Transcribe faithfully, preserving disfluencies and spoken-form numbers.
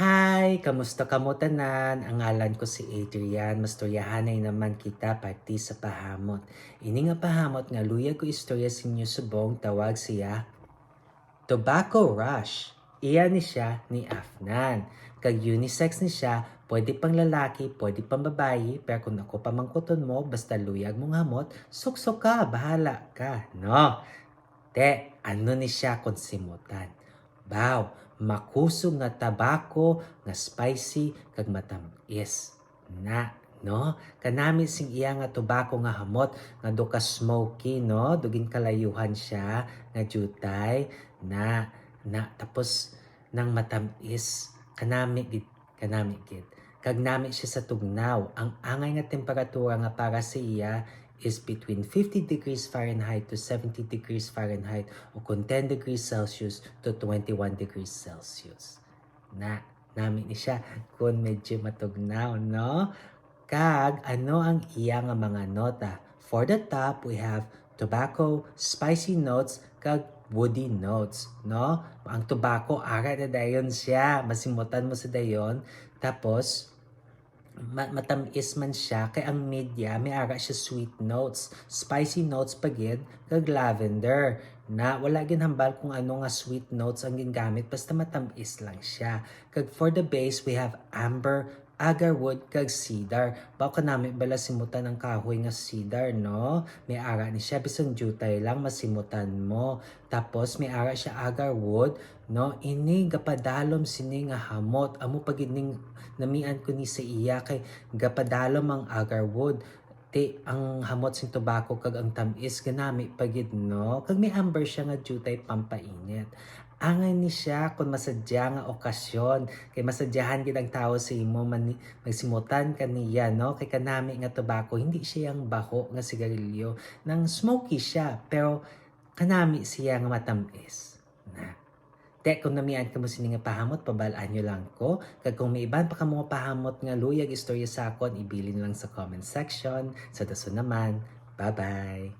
Hi! Kamusta kamo tanan? Ang ngalan ko si Adrian. Mastoryahanay naman kita parte sa pahamot. Ini nga pahamot nga luyag ko istorya sa inyo subong, tawag siya Tobacco Rush. Iya ni siya ni Afnan. Kag unisex ni siya, pwede pang lalaki, pwede pang babayi, pero kung ako pamangkuton mo, basta luyag mong hamot, suksok ka, bahala ka, no? Te, ano ni siya kung simutan? Baw, makusog nga tabako nga spicy kag matamis. Na, no? Kanami sing iya nga tobako nga hamot nga do ka smoky, no? Dugin kalayuhan siya nga jutay. Na, na, tapos nang matamis. Kanami gid, kanami gid. Kag nami siya sa tugnaw. Ang angay nga temperatura nga para sa iya is between fifty degrees Fahrenheit to seventy degrees Fahrenheit, o kung ten degrees Celsius to twenty-one degrees Celsius. Na, nami ni siya kung medyo matugnaw, no? Kag ano ang iya nga mga nota? For the top, we have tobacco, spicy notes, kag woody notes, no? Ang tobacco, ara na dayon siya. Masimutan mo sa dayon. Tapos, ma- matamis man siya, kay ang media, may ara siya sweet notes, spicy notes pa gid, kag lavender. Na, wala ginhambal kung ano nga sweet notes ang gingamit, basta matamis lang siya. Kag for the base, we have amber, agarwood, kag cedar. Baw kanami bala simutan ang kahoy nga cedar, no? May ara ni siya, bisan jutay lang, masimutan mo. Tapos, may ara siya agarwood, no? Ini gapadalom sini nga hamot. Amo pa gid ning namian ko ni sa iya, kay gapadalom ang agarwood. Ti, ang hamot sing tobacco kag ang tamis, ganami pa gid, no? Kag may amber siya nga jutay pampainit. Angay ni siya kung masadya nga okasyon, kay masadyahan gid ang tawo sa imo man, magsimutan ka niya, no? Kay kanami nga tobacco, hindi siya ang baho nga sigarilyo. Nang smoky siya, pero kanami siya nga matamis. Na. Te, kung namian kamo sini nga pahamot, pabal-an nyo lang ko. Kag kung may iban pa kamo nga pahamot nga luyag istorya sa akon, ibilin lang sa comment section. Sa dason naman, bye-bye!